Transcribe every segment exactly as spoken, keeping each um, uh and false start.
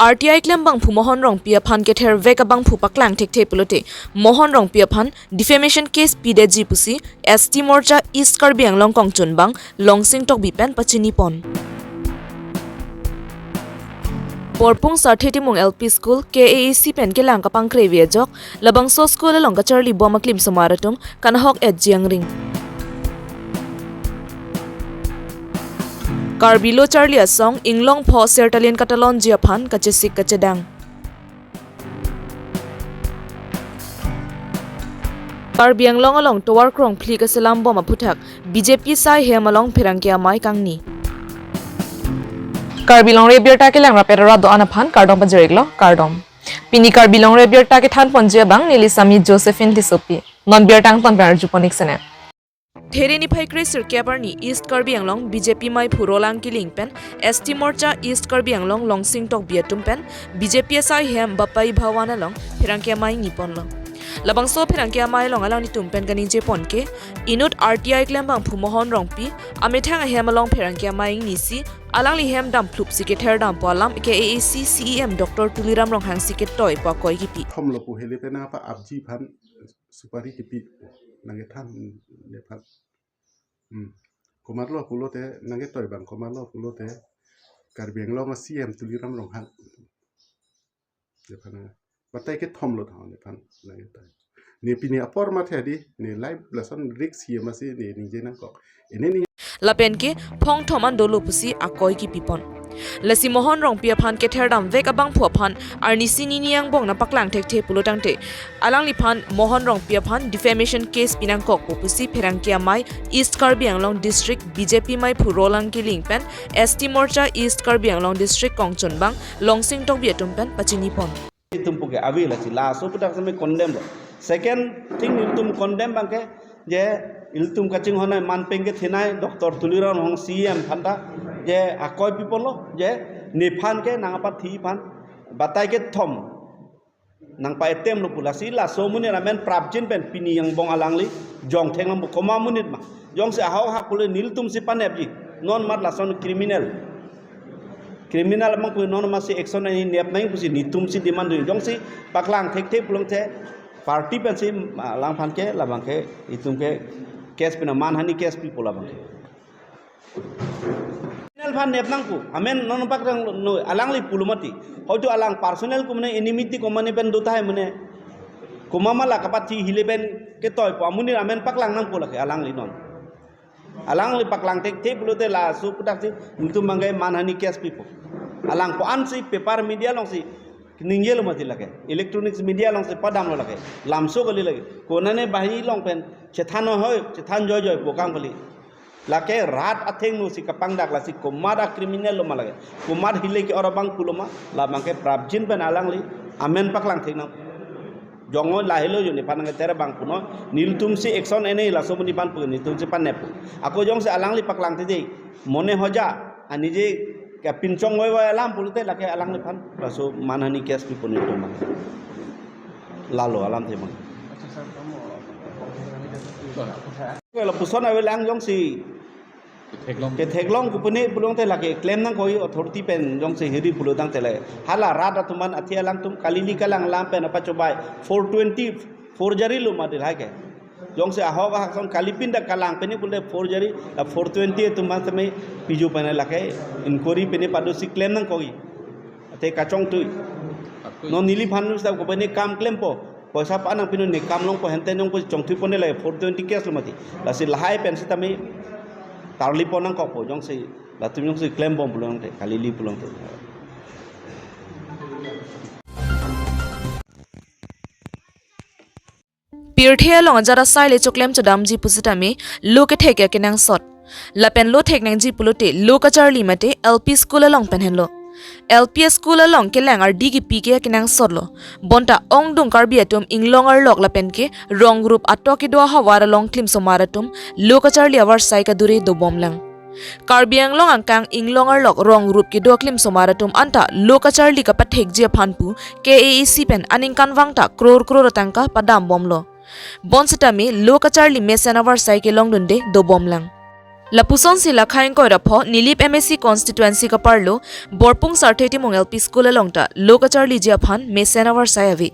R T I klembangphu Mohon Rongpi aphan kethervek abangphu paklang thekthe pulote Mohon Rongpi aphan defamation case pidetji pusi S T Morcha East Karbi Anglong kongchunbang Longsing Tokbi pen pachinipon. Porpung Sarthe Timung L P School K A A C pen kelang kapangkrevi ajok labangso school along kacharlibom aklimsomar atum kanahok-etji angring. Karbi Lo Charli Asong Inglong Pho Sertalin katalonji aphan kachesik kachedang. Karbi Anglong along tovar krongphli kaselambom aphuthak B J P asai hem along pherangke amei kangni. Karbi Longri Abirta kelang rapet arat do-an aphan kardom pajir-iklo, kardom. Pini Karbi Longri Abirta kethanponji abang neli Sami Josephine Tissopi. Non birta angton pen arjupon-ik sene. There niphai kre sirkep arni East Karbi Anglong B J P meiphu Rolang Killing pen S T Morcha East Karbi Anglong Longsing Tokbi atum pen B J P asai hem Bapai Bhawan along pherangke amei ingniponlo. Labangso pherangke amei along alanglitum pen kaningjepon ke inut R T I klembangphu Mohon Rongpi amethang ahem along pherangke amei ingnisi alangli hem damphlup si ketherdampo alam K A A C C E M Doctor Tuliram Ronghang si ketoipo akoi kipi. Thomlo pu hele pen apa apji aphan supari kipi nangkethan nephan. Hmm. Komatlo pulote nangketoi abang komatlo pulote Karbi Anglong a C M Tuliram Ronghang. Nephan batai kethomlo tha nephan nangketoi. Ne pini apor mathe di ne live lason risk hi masi ne ningje nangkok. Ini ni Lapen ke phongthom an dolo pusi akoi kipipon. Lasi Mohon Rongpi aphan ketherdamvek abangphu aphan arnisi nini angbong nangpaklang thekthe pulo tangte alangliphan Mohon Rongpi aphan defamation case pinangkokpo pusi pherangke amei East Karbi Anglong District B J P meiphu Rolang Killing pen S T Morcha East Karbi Anglong District kongchunbang Longsing Tokbi atum pen pachinipon. Itum puke avi lasi laso puthak seme condemn lo. Second thing, ilitum condemn abangke je ilitum kachinghon-ai manpeng kethenei Doctor Tuliram Ronghang C E M aphanta je akoi piponlo je nephan ke nangpathi aphan batai kethom nangpa-attempt lo pu lasi laso amonit amen prapjin pen pini angbong alangli jongthek nangpo, komat amonit ma. Jongsi ahok hak pule nelitum si panepji. Non mat lason criminal. Criminal abangphu non masi action ani nep nang pusi nelitum si demand do. Jongsi paklang thekthe pulote party pensi, ah, alangphan ke labang ke itum ke case pina manhani case pipo labang ke. Criminal aphan nep nangpo. Amen non paklang no alangli pulo mati. Hoito alang personal ko mane enmity ko mane pen do tahai mane. Komat ma la kapathi hile pen ketoipo. Amonit amen paklang nangpo lake alangli non. Alangli paklang thekthe pulote laso puthak si nelitum abangke manhani case pipo. Alang ko-an si paper media along si ningjelo mati lake. Electronics media along si padamlo lake. Lamso kali lake. Konane banghini along pen chethan hoi, chethan joijoi pu akam kali. Lake rat athengno si kapangdak lasi komat a criminal lo ma lake. Komat hile ke ora abang pulo ma, labang ke prapjin pen alangli amen paklang thek nang. Jongoi lahelo jo nephan nangketer abang puno, nelitum si action ene laso amonit aphan pu nelitum si panep pu. Ako jongsi alangli paklang thekthe, mone hoja, ani je kapinchong wai wai alam pulote lake alangliphan laso manhani case pipo nelitum abang. Lalo alamthe abang. Lapuson avelang jongsi ketheklong. Ketheklong kupune pulote lake claim nangkok authority pen jongsi hiri pulo tangte le. Hala rat atum aphan athi alangtum kalili kalang lam pen apa cobai four twenty forgery lo mati lahai ke. Jongsi ahok ahak son kalipin dak kalang pene pule forgery, la four twenty atum aphan tame piju pen lake inquiry pene pado si claim nangkok. Ate kachongthui. Non neliphan nu sa ko pene kam claim po. Poisa pa nangpinun ne kam longpo hente nongpo chongthuipon de lake four twenty case lo mati. Lasi lahai pen sitame tarlipon nangkokpo jongsi latum jongsi claim bom pulote kalili pulote. Pirthe along ajat asai le choklem chodamji pusitame lo kethek akenangsot. Lapen lo thek nangji pulote lo kacharli mate L P school along pen henlo. L P school along kelang ardi kipi ke akenangsot lo. Bonta ongdung Karbi atum inglong arlok lapen ke rong group atok kedo ahavar along klimsomar atum lo kacharli avarsai kadure dobomlang. Karbi Anglong angkang inglong arlok rong group kedo klimsomar atum anta lo kacharli kapathekji aphan pu K A A C pen aningkanvang ta crore crore atangka padambomlo. Bonsitame lo kacharli mesen avarsai kelongdunde dobomlang. Lapusonsi lakhai ingkoi ra pho Nilip M A C constituency kaparlo Borpung Sarthe Timung L P School along ta lo kacharliji aphan mesen avarsai ave.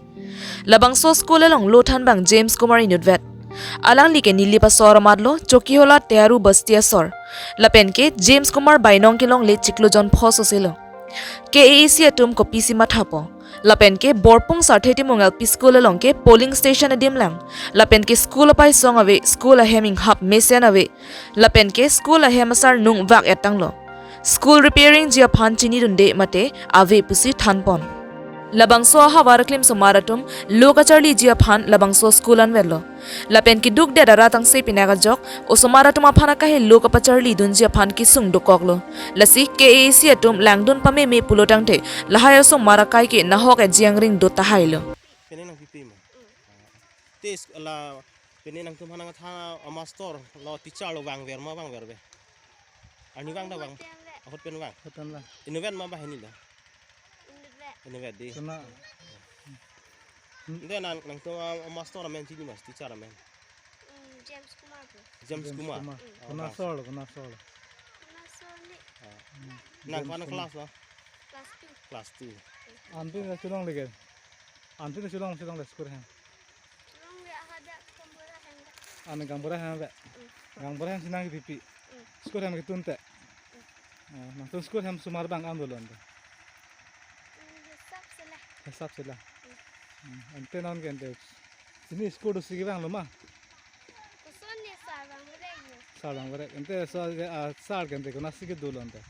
Labangso school along lo thanbang James Kumar inutvet. Alangli ke Nilip asor amatlo, Chokihola Tearu Basti asor. Lapen ke James Kumar bainong kelongle chiklo jon pho soselo. K A A C atum kopisi mathapo. Lapen ke Borpung Sarthe Timung L P School along ke polling station adim lang. Lapen ke school apaisong ave, school ahem inghap mesen ave. Lapen ke school ahem asarnung vak-et tanglo. School repairing ji aphan chinidunde mate ave pusi thanpon. Labangso ahavar aklim osomar atum lo kacharliji aphan labangso school anvetlo. Lapen keduk det arat angse pinak ajok osomar atum aphan akahelo kapacharlidunji aphan kesung dokoklo. Lasi K A A C atum langdun pameme pulo tangte lahai osomar akai ke nahok-etji angring do tahailo. Pini nangpipi ma? Te is-, la, pini nangtum aphan nangthan amastor lo, teacher lo vangver ma vangverve? Arnivang ta vang. Ahut pen vang. Ahut pen vang. Inutvet ma banghini ta? Inutvet. Inutvet dei. Kona. Ante nang, nangtum a, amastor amen chini mas, teacher amen? Mm, James Kumar pu. James James Kumar. Kumar. Mm. Oh, kona asor lo, kona asor lo? Kona asor ni. Ah. Mm. Nang James kona Kumar. Class lo? Class two. Class two. Anpin ta chelongle ke? Anpin ta chelong, chelongle school ahem? Chelongle, hadak gaonbura ahem ta. Ane gaonbura ahem ave? Mm. Gaonbura ahem si nangkepipi? Mm. School ahem ketun te? Mm. Ah, nangtum school ahem osomar bang an dolo ante? Mm, hisap sela. Hisap sela. Mm. Mm, ante non ke ante. Pini school dosi kevanglo ma? Kosonsi sar vangverek lo. Sar vangverek. Ante so, ah, sar ke ante konatsi kedo lo ante?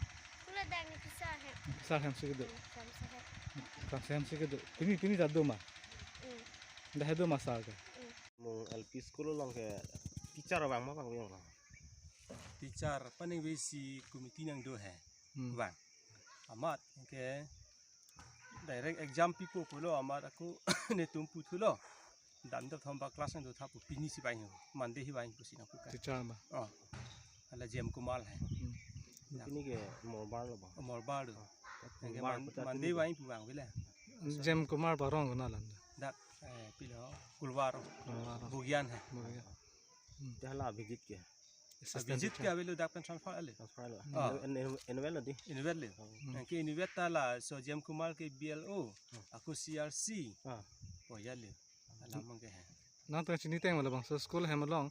Kula dak ne pisar ahem. Pisar ahem si kedo. Mm, kamsar ahem. Kamsar ahem si kedo. Pini, pini ta do ma? Mm. Dak he do ma sar ke? Mm. Mung L P school along ke teacher vang ma vangve lo? Teacher paningve si committee nangdo he. Hmm. Vang. Amat ke direct exam pipo pulo, amat ako netum puthulo. Damdap thomba class nangdo tha pu, pini si vang ho. Monday hi vang pusi nangpuka. Teacher ma? Oh. Hala James Kumar he. Hmm. Ya. Pini ke Morbar lo ba? Morbar lo. Oh. Anke Morbar Mon-, puta Monday pini vang pu vangve le. James Kumar ba arong kona alam? Dak, eh, pilo, Kulwar. Kulwar. Bogian he. Bogian. Hmm. Te hala Abhijit ke? Assistant Abhijit teacher. Ke avelo, dak pen transfer ale. Transfer lo. Ah. Inu-, inu-, inutvet lo dei? Inutvet lo. Oh. Hmm. Anke inutvet ta laso James Kumar ke B L O, hmm, ako C R C. Ah. Oh, ya lo. Alam abang ke he. Nangtum chini teng ma labangso school ahem along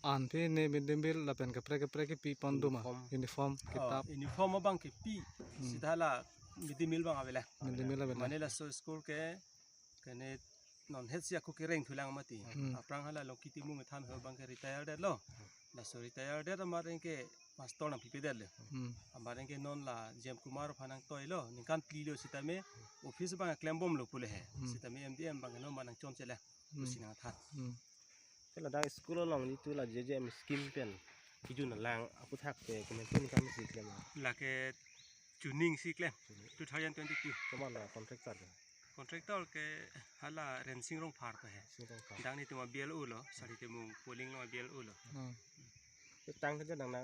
anpin ne midday meal lapen kaprek kaprek kepipon do ma? Uniform. Uniform, oh, kitap. Uniform abang kepi. Hmm. Seta la midday meal abang avelo. Midday meal avelo. Mane laso school ke, kene non het si ako kereng thulang mati. Hmm. Aphrang hala Longki Timung than ho abang ke retire detlo. Laso retire det amat anke master nangpipe detlo. Hmm. Amat anke non la James Kumar aphan nangtoilo, ningkan phli lo sitame office abang klembomlo pule he. Hmm. Sitame M D M abang non ma nangchonche le. Hmm. Pusi nangthan. Hmm. Te ladak school along netum la J J M scheme pen kejun alang aputhak ke komantu ningkan si klem? Lake chuning si klem. Chuning. Two thousand twenty-two. Komat lo contractor ke? Contractor ke hala Rensing Rongphar ta he. Rensing Rongphar. Dak netum a-B L O lo, Sarthe Timung polling along a-B L O lo. Hmm. Ketang ke nang na,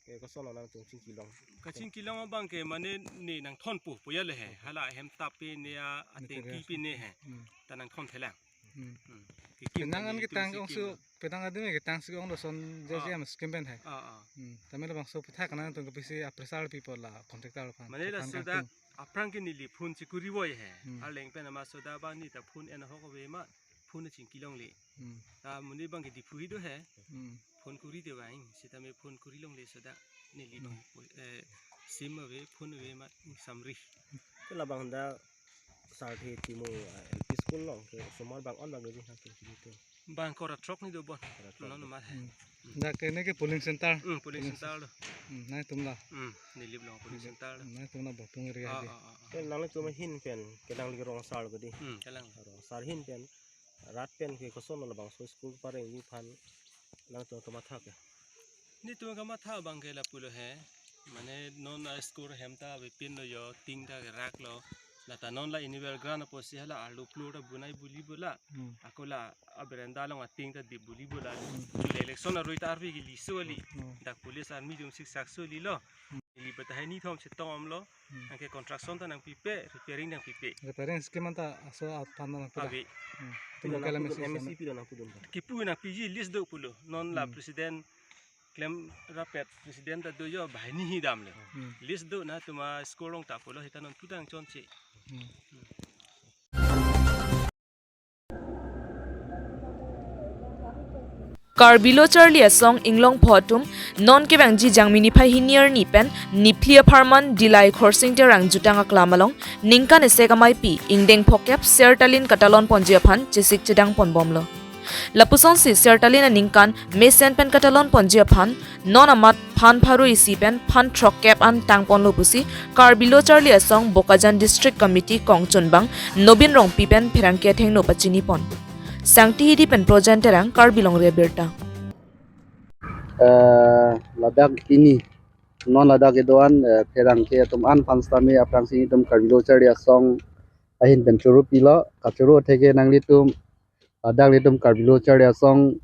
ke koson lo nangtum chingkilong? Kachingkilong abang ke mane ne nangthonpo pu ya le he. Hala hem tap pen ne a, ateng pi pen ne he. Hmm. Ta nangthon thelang. Hmm. Hmm. Kekim penang pen an netum ketang si ongso, kim. Penang adim ketang si ong lason J J M scheme pen he. Ah, ah. Hmm. Tame labangso aputhak nangtum kopisi a-pressure pipo la contractor aphan? Mane laso dak aphrang ke neli phone chekuri voi he. Hmm. Arleng pen ama soda abang ne ta phone en ahok ave ma, phone chingkilongle. Hmm. Ta muni abang ke Diphu hi do he. Hmm. Phone kuri te vang, sitame phone kuri longle soda neli, hmm, eh, sim ave, phone ave ma samri. Te labang dak Sarthe Timung, eh, L P school along ke osomar bang-an bang gaji nang ke sini tu. Bang kora throk ni do bon. Kora throk. Non ma he. Hmm. Dak ke ne ke polling center. Hmm, polling center lo. Hmm, nangtum la. Hmm, Nilip along polling center lo. Nangtum la Borpung area. Ah, ke. Ah, ah, ah. Ke nangtum ahin pen, ke nangli rong asar lo dei? Hmm, kelang. Rong asar ahin pen, rat pen ke koson lo labangso school parengji aphan nangtum kamatha ke? Netum kamatha abang ke lapulo he. Mane non a-school hem ta avepin lo, yo ting ta kerak lo. Lata non la annual grant apotsi hala arlo floor ta bonai buli bola. Hmm. Ako la a-veranda along ating ta dip buli bola. Hmm. Le election arui ta arvi ke liso ali. Hmm. Dak police army atum siksak so lilo. Hmm. Li bata hai ni thom chetong om lo. Hmm. Anke construction ta nangpipe, repairing nangpipe. Repairing scheme anta aso aphan nangpipe. Ave. Hmm. Pilo local nangpudun, M A C, M A C pilo nangpudun ta? Kipu nangpiji list do pulo. Non la, hmm, president klem rapet president ta do jo bahini hi dam le. Hmm. List do na tuma score long ta pulo hita non pudang chonche. Hmm. Karbi Lo Charli Asong inglongpo atum non kevangji Jangmi niphai hini arni pen niphli apharman Dillai Khorsing Terang jutang aklam along ningkan esek ameipi ingdeng phokep ser talin katalon ponji aphan chesik chedang ponbomlo. Lapusonsi ser talin aningkan mesen pen katalon ponji aphan non amat phan pharo isi pen phan throkkep an tangponlo pusi Karbi Lo Charli Asong Bokajan District Committee kongchunbang Nobin Rongpi pen pherangke athengno pachinipon. Sangti Hidi pen Projan Terang, Karbi Longri Abirta. Eh, ladak pini, non ladak kedo-an, eh, pherangke atum an aphan sitame aphrangsi nelitum Karbi Lo Charli Asong ahin pen choro pilo, kachoro atheke nanglitum, ladak nelitum Karbi Lo Charli Asong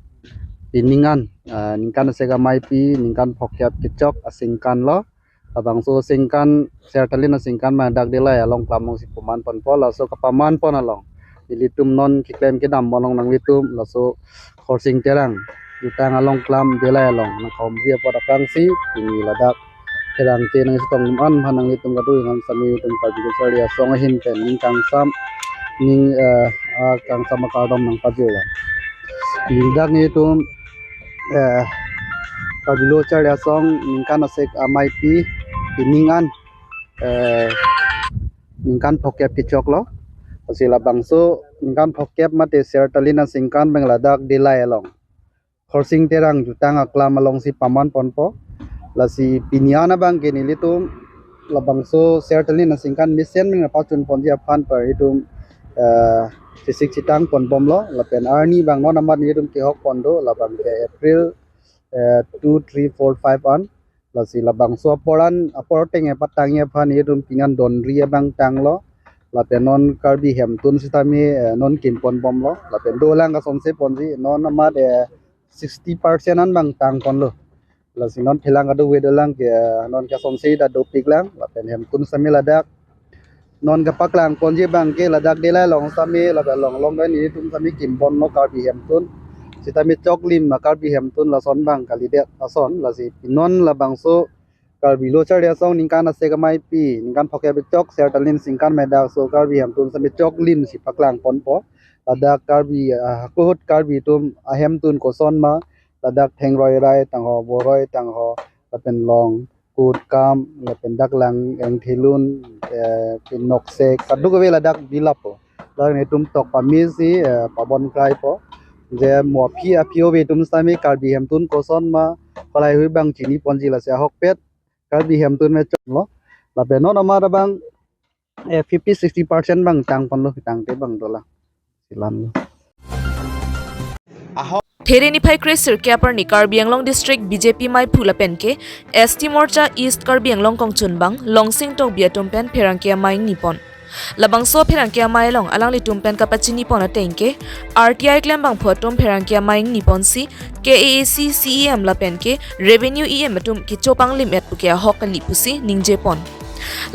pining an, ah, ningkan esek ameipi, ningkan phokep kechok asingkan lo. Labangso asingkan, ser talin asingkan ma dak Dillai along klam alongsi paman ponpo, laso kapaman pon along nelitum non keklem kedam along nanglitum, laso Khorsing Terang jutang along klam Dillai along nangkahumri apot aphrangsi pini ladak pherangke nangchetong an aphan nanglitum kadokave aphan sitame nelitum Karbi Lo Charli Asong ahin pen ning kangsam, ning, eh, akangsam akardom nangpajirlo. Ladak nelitum, eh, Karbi Lo Charli Asong ningkan esek ameipi pining an, eh, ningkan phokep kechok lo. Lasi labangso ningkan phokep mate ser talin asingkan pen ladak Dillai along Khorsing Terang jutang aklam alongsi paman ponpo. Lasi pini an abangke nelitum labangso ser talin asingkan mesen pen pachun ponji aphan pen itum, eh, chesik chedang ponbomlo. Lapen arni abang non amat nelitum kehok pon do, labangke April, eh, two, three, four, five an. Lasi labangso apor an, apor ateng epatangji aphan nelitum pini an donri abang tanglo. Lapen non Karbi hemtun sitame, eh, non kim ponbomlo. Lapen dolang kasonse ponji, non amat, eh, sixty percent an abang tangponlo. Lasi non phelang kadokave dolang ke, eh, non kasonse ta dopiklang. Lapen hemtun sitame ladak non kapaklang ponji abangke ladak Dillai along sitame, ladak along along pen nelitum sitame kim ponlo Karbi hemtun. Sitame choklim ma Karbi hemtun lason abang kalidet ason, lasi non labangso Karbi Lo Charli Asong ningkan esek ameipi, ningkan phokep kechok, ser talin asingkan ma dak laso Karbi hemtun sitame choklimsi paklang ponpo. Ladak Karbi, ah, ahut Karbi atum ahemtun koson ma, ladak Thengroi Rai tangho, Boroi tangho, lapen Long, Kutkam, lapen dak Lang Engthelun, eh, Pinokse, kadokave ladak bilappo. Ladak nelitum tok pamesi, eh, pabon kraipo. Je mo aphi aphi ove atum sitame Karbi hemtun koson ma, halahei abang chini ponji, lasi ahokpet Karbi hemtun me choklo. Lapen non amat abang, eh, fifty, sixty percent abang tangponlo, tangte abang dolang. Silanlo. Ahok. There niphai kre sirkep arni Karbi Anglong District B J P meiphu lapen ke S T Morcha East Karbi Anglong kongchunbang Longsing Tokbi atum pen pherangke amei ingnipon. Labangso pherangke amei along alanglitum pen kapachinipon ateng ke R T I klembangphu atum pherangke amei ingniponsi K A A C C E M lapen ke Revenue E M atum kecho panglim-et puke ahok kali pusi ningjepon.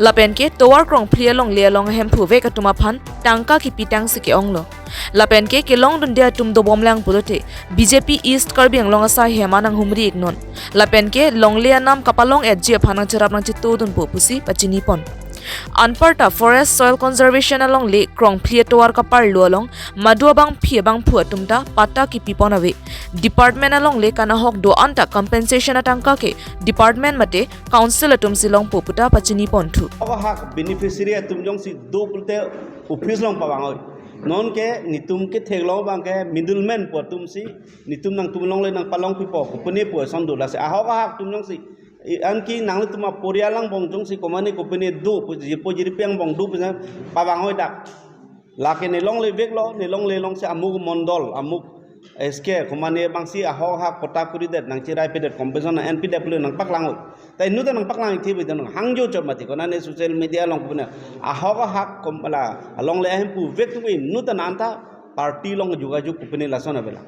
Lapen ke tovar krongphli alongle along ahemphu vek atum aphan tangka kipitangsi ke-onglo. Lapen ke kelongdunde atum dobomlang pulote B J P East Karbi Anglong asai hem an nanghumri-iknon. Lapen ke longle anam kapalong-etji aphan nangcherap nangchetodunpo pusi pachinipon. Anparta Forest Soil Conservation alongle krongphli atovar kaparlo along madu abangpi abangphu atum ta patta kipipon ave. Department alongle kanahok do-an ta compensation atangka ke department mate council atumsi longpo puta pachinipon thu. Ahok ahak beneficiary atum jongsi do pulote office along pavang oi. Non ke nelitum ketheklong abangke middleman pu atumsi nelitum nangtum longle nangpalongpipo, kopine pu ason do, lasi ahok ahak atum jongsi, i, anke nanglitum aporial angbong jongsi komatne kopine do pu, jipo jiripi angbong do pu pavang oi dak. Lake ne longle veklo, ne longle alongsi amuk mondol, amuk S K, komatne abangsi ahok ahak patta kuridet, nangcheraipedet, compensation nang-enpedet pulo nangpaklang oi. Ta inut ta nangpaklang-ik thip oi, ta nang hangjo chot mati, konane social media along kopine ahok ahak kom-, la, alongle ahemphu vek atum inut ta nanta party along jogajog kopine lason avelang.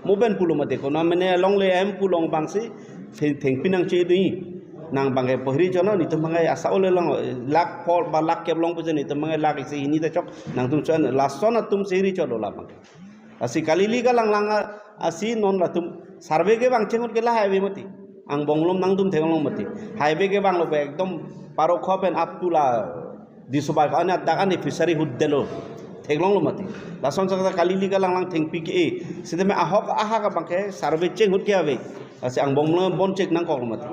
Mo pen pulo mati, konat mane alongle ahemphu along abangsi theng-, thengpi nangchedun. Nang abangke pahri chotnon, nelitum abangke asa ole along lakh pharo ba lakh kep long pusi nelitum abangke lakh isi hini ta chok, nangtum chot lason atumsi ri chotlo labang. Lasi kali ili kalang lang a, asi non latum Survey kevang cheng ahut ke la highway mati. Angbong along nangtum theklong mati. Highway kevanglo be ekdom Parokhowa pen up to la Disobai ko-an adak ani fishery ahut detlo. Theklonglo mati. Lason saka kalili kalanglang thengpi ke-e. Sitame ahok ahak abang ke survey cheng ahut ke ave. Lasi angbong along bon chek nangkoklo mati.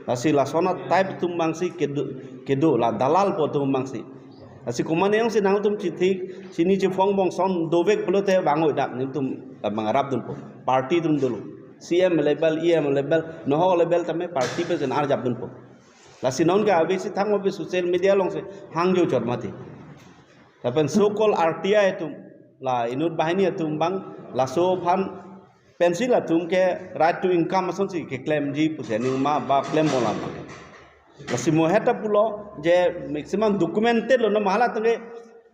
Lasi lason a-type atum abangsi kedo, kedo la dalal po atum abangsi. Lasi komane jongsi nangtum chithik, chini chiphong bongson dovek pulote vang-oi dak nelitum abang rapdunpo. Party atum dolo. C M level, E M level, nohok level tame party pen arjapdunpo. Lasi non ke ave si thang ave social media alongsi hangjo chot mati. Lapen so called R T I atum, la inut banghini atum abang, laso aphan pensi latum ke right to income asonsi keklemji pusi aning ma ba klembom abang. Lasi mo heta pulo je maximum documented lo, no mahala tangke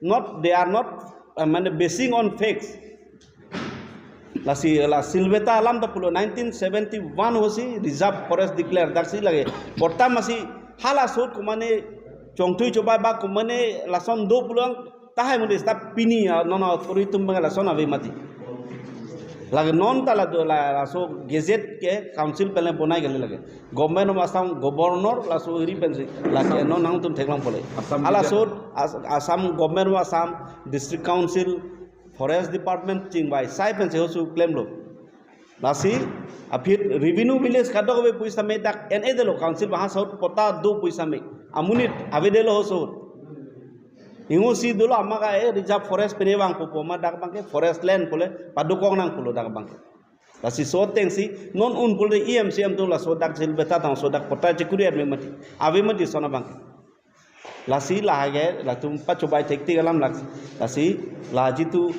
not, they are not, uh, mane basing on facts. Lasi la Silveta alam ta pulo nineteen seventy-one ahutsi reserve forest declare daksi lake. Patta masi hala ahut komane chongthui chobai ba komane lason do pulo tahai modi start pini a non authority atum abang lason ave mati. Lake non ta la do la laso gazette ke council pen bonai kali lake. Government of Assam, governor laso iri pensi lake non nangtum theklongpo le. Assam hala media. Ahut As-, Assam government of Assam, district council, forest department chingvai sai pensi ahutsi klemlo. Lasi aphi revenue village kadokave pu sitame dak N A detlo council baha ahut patta do pu sitame. Amonit avedetlo ahut. Ingusi dolo amak a-e reserve forest pen vangpo pu ma dak abang ke forest land pule padokok nang pulo dak abang ke. Lasi so atengsi non un pulote E M C M atum laso dak Silveta tang so dak patta chekuri ave mati. Ave mati lason abang ke. Lasi lahai ke latum pachobai thektik alam lak. Lasi la jitu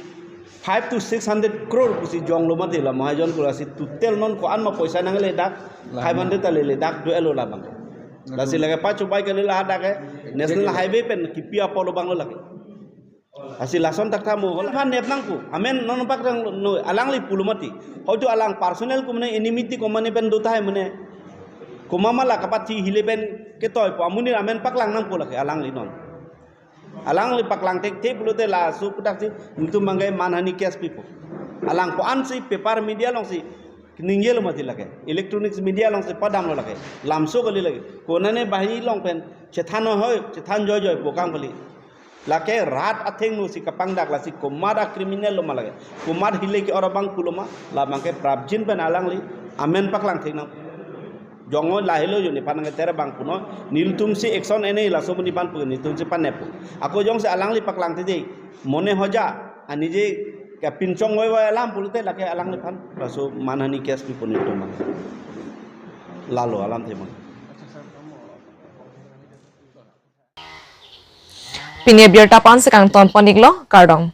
five to six hundred crore pusi jonglo mati la Mahajon ko, lasi total non ko-an ma poisa nangle dak, five hundred ta lele dak do-etlo labang. Lasi lake pachobai kali la dak ke national highway pen kipi apotlo abanglo lake. Lasi lason tak tamo hol phan nep nangpo. Amen non paklanglo, alangli pulo mati. Hoito alang personal komane enmity komane pen do tahai mane. Komat ma la kapathi hile pen ketoipo, amonit amen paklang nangpo lake alangli non. Alangli paklang thekthe pulote laso puthot si nelitum abang ke manhani case pipo. Alang ko-ansi paper media alongsi ningjelo mati lake. Electronics media alongsi padamlo lake. Lamso kali lake. Konane banghini along pen chethan hoi, chethan joijoi pu kang kali. Lake rat athengno si kapangdak, lasi komat a-criminal lo ma lake, komat hile ke-or abang pulo ma, labang ke prapjin pen alangli amen paklang thek nang. Jongoi lahelo jo nephan nangketer abang punon, nelitum si action ene laso amonit aphan pu nelitum si paneppo. Ako jongsi alangli paklang thekthe, mone hoja, ani je kapinchong voivoi alam pulote lake alangliphan laso manhani case pipo nelitum abang. Lalo alamthe abang. Pini abirta pen si kangton pon-iklo, kardom.